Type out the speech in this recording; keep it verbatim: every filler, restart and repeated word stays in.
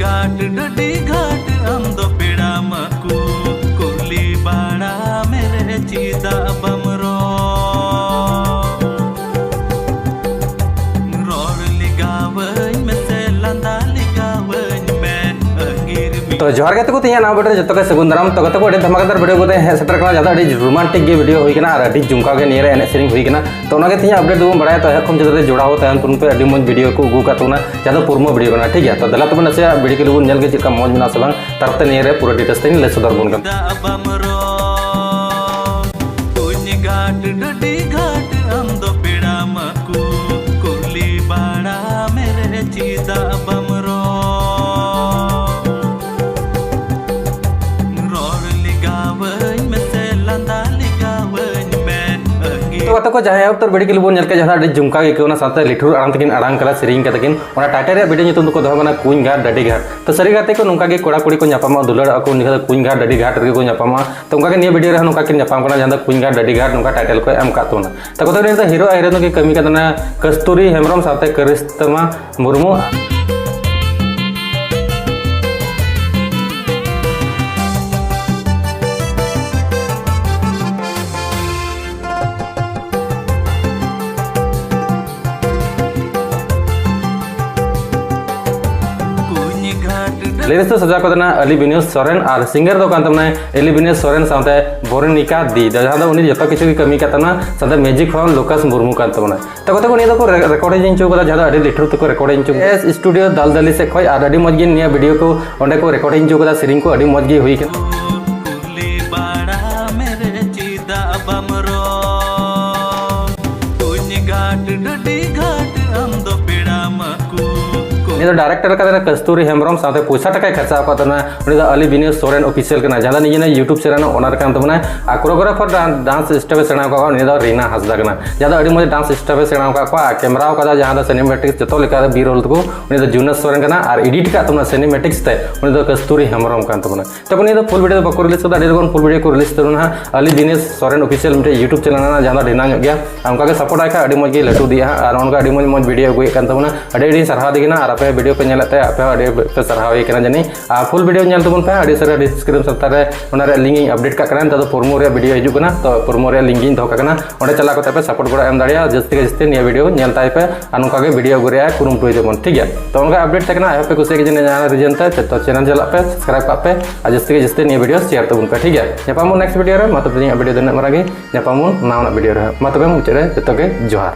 ᱜᱷᱟᱴ ᱰᱟᱹᱰᱤ ᱜᱷᱟᱴ ᱟᱢ ᱫᱚ ᱯᱮᱲᱟ ᱢᱟᱠᱚ ᱠᱩᱞᱤ ᱵᱟᱲᱟ ᱢᱮᱨᱮ ᱪᱮᱫᱟᱜ ᱵᱟᱢ ᱨᱚᱲ? ᱨᱚᱲ ᱞᱮᱜᱟᱣᱟᱹᱧ ᱢᱮᱥᱮ ᱞᱟᱸᱫᱟ ᱞᱮᱜᱟᱣᱟᱹᱧ ᱢᱮ ᱟᱹᱜᱤᱨ ᱢᱤᱫ ᱛᱚ ᱡᱚᱦᱟᱨ ᱜᱟᱛᱮ ᱠᱚ, ᱛᱮᱦᱮᱧᱟᱜ ᱱᱟᱣᱟ video ᱨᱮ ᱡᱚᱛᱚ ᱜᱮ ᱥᱟᱹᱜᱩᱱ ᱫᱟᱨᱟᱢ᱾ ᱛᱚ ᱜᱟᱛᱮ ᱠᱚ, ᱟᱹᱰᱤ ᱫᱷᱟᱢᱟᱠᱟᱫᱟᱨ video ᱠᱚᱛᱮ ᱦᱮᱡ ᱥᱮᱴᱮᱨ ᱠᱟᱱᱟ, ᱡᱟᱦᱟᱸ ᱫᱚ ᱟᱹᱰᱤ romantic ᱜᱮ video ᱦᱩᱭ ᱠᱟᱱᱟ ᱟᱨ ᱟᱹᱰᱤ ᱡᱚᱢᱠᱟᱣ ᱜᱮ ᱱᱤᱭᱟᱹ ᱨᱮ ᱮᱱᱮᱡ ᱥᱮᱨᱮᱧ ᱦᱩᱭ ᱠᱟᱱᱟ᱾ ᱛᱚ ᱚᱱᱟᱜᱮ ᱛᱮᱦᱮᱧᱟᱜ update ᱫᱚᱵᱚᱱ ᱵᱟᱲᱟᱭᱟ᱾ ᱛᱚ ᱮᱦᱚᱵ ᱠᱷᱚᱱ ᱢᱩᱪᱟᱹᱫ ᱫᱷᱟᱹᱵᱤᱡ ᱡᱚᱲᱟᱣ ᱛᱟᱦᱮᱱ ᱛᱟᱵᱚᱱ ᱯᱮ, ᱟᱹᱰᱤ ᱢᱚᱡᱽ video ᱠᱚ ᱟᱹᱜᱩ ᱟᱠᱟᱫ ᱛᱟᱵᱚᱱᱟ, ᱡᱟᱦᱟᱸ ᱫᱚ ᱯᱩᱨᱢᱚ video ᱠᱟᱱᱟ, ᱴᱷᱤᱠ ᱜᱮᱭᱟ? ᱛᱚ ᱫᱮᱞᱟ ᱛᱚᱵᱮ ᱱᱟᱥᱮᱭᱟᱜ video clip ᱵᱚᱱ ᱧᱮᱞ ᱜᱮ ᱪᱮᱫ ᱞᱮᱠᱟ ᱢᱚᱡᱽ ᱢᱮᱱᱟᱜᱼᱟ ᱥᱮ ᱵᱟᱝ, ᱛᱟᱨᱯᱚᱨᱮ ᱱᱤᱭᱟᱹ ᱨᱮ ᱯᱩᱨᱟᱹ details ᱛᱮᱧ ᱞᱟᱹᱭ ᱥᱚᱫᱚᱨ ᱵᱚᱱ ᱠᱟᱱᱟ᱾ ᱪᱮᱫᱟᱜ ᱵᱟᱢ ᱨᱚᱲ? ᱠᱩᱧ ᱜᱷᱟᱴ ᱰᱟᱹᱰᱤ ᱜᱷᱟᱴ ᱟᱢ ᱫᱚ ᱯᱮᱲᱟ ᱢᱟᱠᱚ ᱠᱩᱞᱤ ᱵᱟᱲᱟ ᱢᱮᱨᱮ ᱪᱮᱫᱟᱜ ᱵᱟᱢ ᱨᱚᱲ? ᱨᱚᱲ ᱞᱮᱜᱟᱣᱟᱹᱧ ᱢᱮᱥᱮ ᱞᱟᱸᱫᱟ ᱞᱮᱜᱟᱣᱟᱹᱧ ᱢᱮ ᱟᱹᱜᱤᱨ ᱛᱚ ᱜᱟᱛᱮ ᱠᱚ, ᱡᱟᱦᱟᱸᱭ ᱩᱛᱟᱹᱨ video clip ᱵᱚᱱ ᱧᱮᱞ ᱠᱮᱫ, ᱡᱟᱦᱟᱸ ᱫᱚ ᱟᱹᱰᱤ ᱡᱚᱢᱠᱟᱣ ᱜᱮ ᱟᱹᱭᱠᱟᱹᱣ ᱮᱱᱟ, ᱥᱟᱶᱛᱮ ᱞᱤᱴᱷᱩᱨ ᱟᱲᱟᱝ ᱛᱟᱹᱠᱤᱱ ᱟᱲᱟᱝ ᱠᱟᱫᱟ, ᱥᱮᱨᱮᱧ ᱠᱟᱫᱟ ᱠᱤᱱ᱾ ᱚᱱᱟ title ᱨᱮᱭᱟᱜ video ᱧᱩᱛᱩᱢ ᱫᱚᱠᱚ ᱫᱚᱦᱚ ᱠᱟᱱᱟ ᱠᱩᱧ ᱜᱷᱟᱴ ᱰᱟᱹᱰᱤ ᱜᱷᱟᱴ᱾ ᱛᱚ ᱥᱟᱹᱨᱤ ᱜᱟᱛᱮ ᱠᱚ, ᱱᱚᱝᱠᱟ ᱜᱮ ᱠᱚᱲᱟ ᱠᱩᱲᱤ ᱠᱚ ᱧᱟᱯᱟᱢᱚᱜᱼᱟ, ᱫᱩᱞᱟᱹᱲᱚᱜᱼᱟ ᱠᱚ, ᱩᱱ ᱡᱚᱠᱷᱚᱱ ᱫᱚ ᱠᱩᱧ ᱜᱷᱟᱴ ᱰᱟᱹᱰᱤ ᱜᱷᱟᱴ ᱨᱮᱜᱮ ᱠᱚ ᱧᱟᱯᱟᱢᱟ᱾ ᱛᱚ ᱚᱱᱠᱟ ᱜᱮ ᱱᱤᱭᱟᱹ video ᱨᱮᱦᱚᱸ ᱱᱚᱝᱠᱟ ᱠᱤᱱ ᱧᱟᱯᱟᱢ ᱠᱟᱱᱟ, ᱡᱟᱦᱟᱸ ᱫᱚ ᱠᱩᱧ ᱜᱷᱟᱴ ᱰᱟᱹᱰᱤ ᱜᱷᱟᱴ ᱱᱚᱝᱠᱟ title ᱠᱚ ᱮᱢ ᱠᱟᱫ ᱛᱟᱵᱚᱱᱟ᱾ ᱛᱚ ᱜᱟᱛᱮ ᱠᱚ, ᱱᱤᱭᱟᱹ ᱫᱚ hero ᱟᱨ heroine ᱫᱚᱠᱤᱱ ᱠᱟᱹᱢᱤ ᱠᱟᱫᱟ ᱱᱟ ᱠᱟᱥᱛᱩᱨᱤ ᱦᱮᱢᱵᱨᱚᱢ ᱥᱟᱶᱛᱮ ᱠᱟᱨᱤᱥᱛᱢᱟ ᱢᱩᱨᱢᱩ᱾ Lyrics ᱫᱚ ᱥᱟᱡᱟᱣ ᱠᱟᱫᱟ ᱱᱟ ᱟᱞᱤ ᱵᱤᱱᱮᱥ ᱥᱚᱨᱮᱱ ᱟᱨ singer ᱫᱚ ᱠᱟᱱ ᱛᱟᱵᱚᱱᱟᱭ ᱮᱞᱤ ᱵᱤᱱᱮᱥ ᱥᱚᱨᱮᱱ ᱥᱟᱶᱛᱮ ᱵᱚᱨᱱᱤᱠᱟ ᱫᱤ, ᱡᱟᱦᱟᱸ ᱫᱚ ᱩᱱᱤ ᱡᱚᱛᱚ ᱠᱤᱪᱷᱩ ᱜᱮ ᱠᱟᱹᱢᱤ ᱠᱟᱫ ᱛᱟᱵᱚᱱᱟ, ᱥᱟᱶᱛᱮ music ᱦᱚᱸ ᱞᱩᱠᱟᱥ ᱢᱩᱨᱢᱩ ᱠᱟᱱ ᱛᱟᱵᱚᱱᱟ᱾ ᱛᱚ ᱜᱟᱛᱮ ᱠᱚ, ᱱᱤᱭᱟᱹ ᱫᱚᱠᱚ re-, recording ᱦᱚᱪᱚ ᱠᱟᱫᱟ, ᱡᱟᱦᱟᱸ ᱫᱚ ᱟᱹᱰᱤ ᱞᱤᱴᱷᱩᱨ ᱛᱮᱠᱚ recording ᱦᱚᱪᱚ ᱠᱟᱫᱟ᱾ S Studio ᱫᱟᱞᱫᱟᱞᱤ ᱥᱮᱫ ᱠᱷᱚᱱ, ᱟᱨ ᱟᱹᱰᱤ ᱢᱚᱡᱽ ᱜᱮ ᱱᱤᱭᱟᱹ video ᱠᱚ ᱚᱸᱰᱮ ᱠᱚ recording ᱦᱚᱪᱚ ᱠᱟᱫᱟ, ᱥᱮᱨᱮᱧ ᱠᱚ ᱟᱹᱰᱤ ᱢᱚᱡᱽ ᱜᱮ ᱦᱩᱭ ᱠᱟᱱᱟ᱾ ᱠᱩᱞᱤ ᱵᱟᱲᱟ ᱢᱮᱨᱮ ᱪᱮᱫᱟᱜ ᱵᱟᱢ ᱨᱚᱲ? ᱠᱩᱧ ᱜᱷᱟᱴ ᱰᱟᱹᱰᱤ ᱜᱷᱟᱴ ᱟᱢ ᱫᱚ ᱯᱮᱲᱟ ᱢᱟᱠᱚ ᱩᱱᱤ ᱫᱚ director ᱠᱟᱫᱟ ᱠᱟᱥᱛᱩᱨᱤ ᱦᱮᱢᱵᱨᱚᱢ ᱥᱟᱶᱛᱮ ᱯᱚᱭᱥᱟ ᱴᱟᱠᱟᱭ ᱠᱷᱚᱨᱪᱟ ᱟᱠᱟᱫ ᱛᱟᱵᱚᱱᱟ᱾ ᱩᱱᱤ ᱫᱚ ᱟᱞᱤ ᱵᱤᱱᱮᱥ ᱥᱚᱨᱮᱱ Official ᱠᱟᱱᱟ, ᱡᱟᱦᱟᱸ ᱫᱚ ᱱᱤᱡᱮ YouTube channel ᱨᱮᱱᱟᱜ owner ᱠᱟᱱ ᱛᱟᱵᱚᱱᱟᱭ᱾ ᱟᱨ choreographer dan-, dance step ᱮ ᱥᱮᱬᱟ ᱟᱠᱟᱫ ᱠᱚᱣᱟ, ᱩᱱᱤ ᱫᱚ ᱨᱤᱱᱟ ᱦᱟᱸᱥᱫᱟ ᱠᱟᱱᱟ, ᱡᱟᱦᱟᱸ ᱫᱚ ᱟᱹᱰᱤ ᱢᱚᱡᱽ dance step ᱮ ᱥᱮᱬᱟ ᱟᱠᱟᱫ ᱠᱚᱣᱟ᱾ ᱟᱨ camera ᱟᱠᱟᱫᱟ, ᱡᱟᱦᱟᱸ ᱫᱚ cinematics ᱡᱚᱛᱚ ᱞᱮᱠᱟ B roll ᱛᱟᱠᱚ, ᱩᱱᱤ ᱫᱚ ᱡᱩᱱᱟᱥ ᱥᱚᱨᱮᱱ ᱠᱟᱱᱟ᱾ ᱟᱨ edit ᱟᱠᱟᱫ ᱛᱟᱵᱚᱱᱟ cinematics ᱛᱮ, ᱩᱱᱤ ᱫᱚ ᱠᱟᱥᱛᱩᱨᱤ ᱦᱮᱢᱵᱨᱚᱢ ᱠᱟᱱ ᱛᱟᱵᱚᱱᱟ᱾ ᱛᱚ ᱱᱤᱭᱟᱹ ᱫᱚ full video ᱫᱚ ᱵᱟᱠᱚ release ᱠᱟᱫᱟ, ᱟᱹᱰᱤ ᱞᱚᱜᱚᱱ full video ᱠᱚ release ᱛᱟᱵᱚᱱᱟ ᱦᱟᱸᱜ᱾ ᱟᱞᱤ ᱵᱤᱱᱮᱥ ᱥᱚᱨᱮᱱ Official ᱢᱤᱫᱴᱮᱡ YouTube channel ᱢᱮᱱᱟᱜᱼᱟ, ᱡᱟᱦᱟᱸ ᱫᱚ ᱰᱷᱮᱨ ᱧᱚᱜ ᱜᱮᱭᱟ᱾ ᱟᱨ ᱚᱱᱠᱟ ᱜᱮ support ᱟᱭ ᱠᱷᱟᱡ ᱟᱹᱰᱤ ᱢᱚᱡᱽ ᱜᱮ ᱞᱟᱹᱴᱩ ᱤᱫᱤᱜᱼᱟ ᱦᱟᱸᱜ᱾ ᱟᱨ ᱚᱱᱠᱟ ᱟᱹᱰᱤ ᱢᱚᱡᱽ ᱢᱚᱡᱽ video ᱟᱹᱜᱩᱭᱮᱫ ᱠᱟᱱ ᱛᱟᱵᱚᱱᱟ, ᱟᱹᱰᱤ ᱟᱹᱰᱤ ᱥᱟᱨᱦᱟᱣ ᱫᱮ ᱠᱟᱱᱟ᱾ ᱟᱨ ᱟᱯᱮ ᱵᱷᱤᱰᱤᱭᱳ ᱯᱮ ᱧᱮᱞᱮᱫ ᱛᱮ ᱟᱯᱮ ᱦᱚᱸ ᱟᱹᱰᱤ ᱯᱮ ᱥᱟᱨᱦᱟᱣ ᱦᱩᱭ ᱠᱟᱱᱟ ᱡᱟᱹᱱᱤᱡ᱾ ᱟᱨ ᱯᱷᱩᱞ ᱵᱷᱤᱰᱤᱭᱳ ᱧᱮᱞ ᱛᱟᱵᱚᱱ ᱯᱮ, ᱟᱹᱰᱤ ᱩᱥᱟᱹᱨᱟ ᱰᱤᱥᱠᱨᱤᱯᱥᱚᱱ ᱞᱟᱛᱟᱨ ᱨᱮ ᱚᱱᱟ ᱨᱮᱭᱟᱜ ᱞᱤᱝᱠ ᱤᱧ ᱟᱯᱰᱮᱴ ᱠᱟᱜ ᱠᱟᱱᱟ᱾ ᱱᱤᱛᱚᱜ ᱫᱚ ᱯᱨᱳᱢᱳ ᱨᱮᱭᱟᱜ ᱵᱷᱤᱰᱤᱭᱳ ᱦᱤᱡᱩᱜ ᱠᱟᱱᱟ, ᱛᱚ ᱯᱨᱳᱢᱳ ᱨᱮᱭᱟᱜ ᱞᱤᱝᱠ ᱤᱧ ᱫᱚᱦᱚ ᱠᱟᱜ ᱠᱟᱱᱟ, ᱚᱸᱰᱮ ᱪᱟᱞᱟᱣ ᱠᱟᱛᱮ ᱯᱮ ᱥᱟᱯᱳᱨᱴ ᱜᱚᱲᱚ ᱮᱢ ᱫᱟᱲᱮᱭᱟᱜᱼᱟ᱾ ᱡᱟᱹᱥᱛᱤ ᱜᱮ ᱡᱟᱹᱥᱛᱤ ᱱᱤᱭᱟᱹ ᱵᱷᱤᱰᱤᱭᱳ ᱧᱮᱞ ᱛᱟᱭ ᱯᱮ ᱟᱨ ᱱᱚᱝᱠᱟ ᱜᱮ ᱵᱷᱤᱰᱤᱭᱳ ᱟᱹᱜᱩ ᱨᱮᱭᱟᱜ ᱠᱩᱨᱩᱢᱩᱴᱩᱭ ᱛᱟᱵᱚᱱ, ᱴᱷᱤᱠ ᱜᱮᱭᱟ? ᱛᱚ ᱚᱱᱠᱟ ᱟᱯᱰᱮᱴ ᱛᱟᱦᱮᱸ ᱠᱟᱱᱟ, ᱟᱭ ᱦᱳᱯ ᱯᱮ ᱠᱩᱥᱤᱭᱟᱜ ᱜᱮ ᱡᱟᱹᱱᱤᱡ ᱡᱟᱦᱟᱸ ᱨᱤᱡᱮᱱ ᱛᱮ᱾ ᱛᱚ ᱪᱮᱱᱮᱞ ᱪᱟᱞᱟᱜ ᱯᱮ, ᱥᱟᱵᱥᱠᱨᱟᱭᱤᱵ ᱠᱟᱜ ᱯᱮ ᱟᱨ ᱡᱟᱹᱥᱛᱤ ᱜᱮ ᱡᱟᱹᱥᱛᱤ ᱱᱤᱭᱟᱹ ᱵᱷᱤᱰᱤᱭᱳ ᱥᱮᱭᱟᱨ ᱛᱟᱵᱚᱱ ᱯᱮ, ᱴᱷᱤᱠ ᱜᱮᱭᱟ? ᱧᱟᱯᱟᱢ ᱵᱚᱱ ᱱᱮᱠᱥᱴ ᱵᱷᱤᱰᱤᱭᱳ ᱨᱮ᱾ ᱢᱟ ᱛᱚᱵᱮ ᱛᱮᱦᱮᱧᱟᱜ ᱵᱷᱤᱰᱤᱭᱳ ᱫᱚ ᱤᱱᱟᱹᱜ ᱢᱟᱨᱟᱝ ᱜᱮ, ᱧᱟᱯᱟᱢ ᱵᱚᱱ ᱱᱟᱣᱟᱱᱟᱜ ᱵᱷᱤᱰᱤᱭᱳ ᱨᱮ᱾ ᱢᱟ ᱛᱚᱵᱮ ᱢᱩᱪᱟᱹᱫ ᱨᱮ ᱡᱚᱛᱚ ᱜᱮ ᱡᱚᱦᱟᱨ᱾